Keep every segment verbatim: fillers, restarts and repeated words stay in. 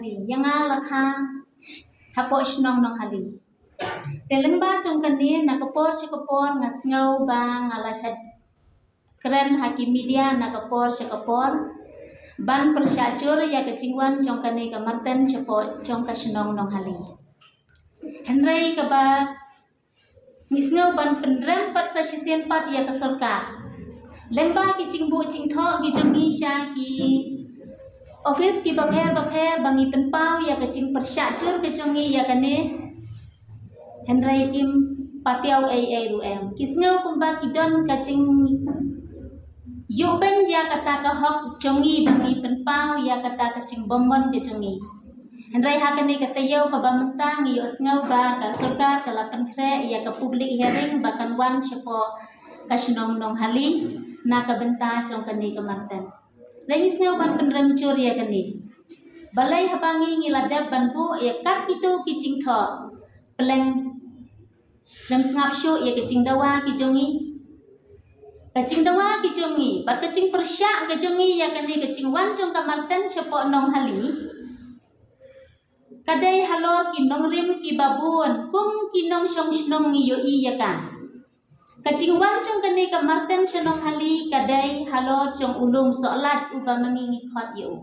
Ïa nga la kha hapoh shnong Nonghali. Te lyngba jong kane, na ka por sha ka por nga sngew ba nga la shah kren ha ki media na ka por sha ka por ban pyrshah jur ïa ka jingwan jong kane ka marten shapoh jong ka shnong Nonghali. Hynrei kaba ngi sngew ban pynrem pat sa shisien pat ïa ka sorkar lyngba ki jingbuh jingthoh ki jong ngi sha ki office kiba pher ba pher ba ngi pynpaw ïa ka jingpyrshah jur ka jong ngi ïa kane. Hynrei kim patiaw ei ei ruh em. Ki sngew kumba ki don ka jing ïoh pynïa kata ka hok jong ngi ba ngi pynpaw ïa kata ka jingbymman ka jong ngi. Hynrei ha kane ka taïew kaba mynta ngi ïohsngew ba ka sorkar ka la pynkhreh ïa ka public hearing ba kan wan shapoh ka shnong Nonghali na ka bynta jong kane ka marten. Lei ngi sngew ban pynrem jur ïa kane. Balei haba ngi ngi la dep ban buh ïa kat kito ki jingthoh, pleng lem sngap shuh ïa ka jingdawa ki jong ngi. Ka jingdawa ki jong ngi bad ka jingpyrshah ka jong ngi ïa kane ka jingwan jong ka marten shapoh Nonghali ka dei halor ki nongrim kiba bun kum ki nongshong shnong ngi ïohi ïa ka. Ka jingwan jong kane ka marten sha Nonghali ka dei halor jong u lum Sohlait uba ma ngi ngi khot ïa u.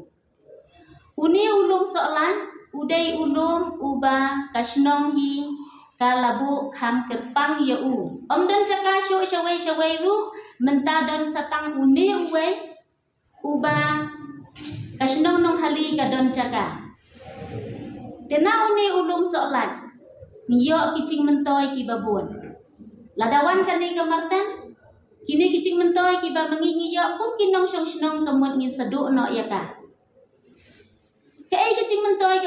Une u lum Sohlait u dei u lum uba ka shnong hi ka la buh kham kyrpang ïa u. Ym don jaka shuh shawei shawei ruh, mynta don sa tang une uwei uba ka shnong Nonghali ka don jaka. Te na une u lum Sohlait ngi ïoh ki jingmyntoi kiba bun. Lada wan kane ka marten, kine ki jingmyntoi kiba ma ngi ngi ïoh kum ki nongshong shnong ka mut ngin sa duh noh ïa ka. Kaei ka jingmyntoi ka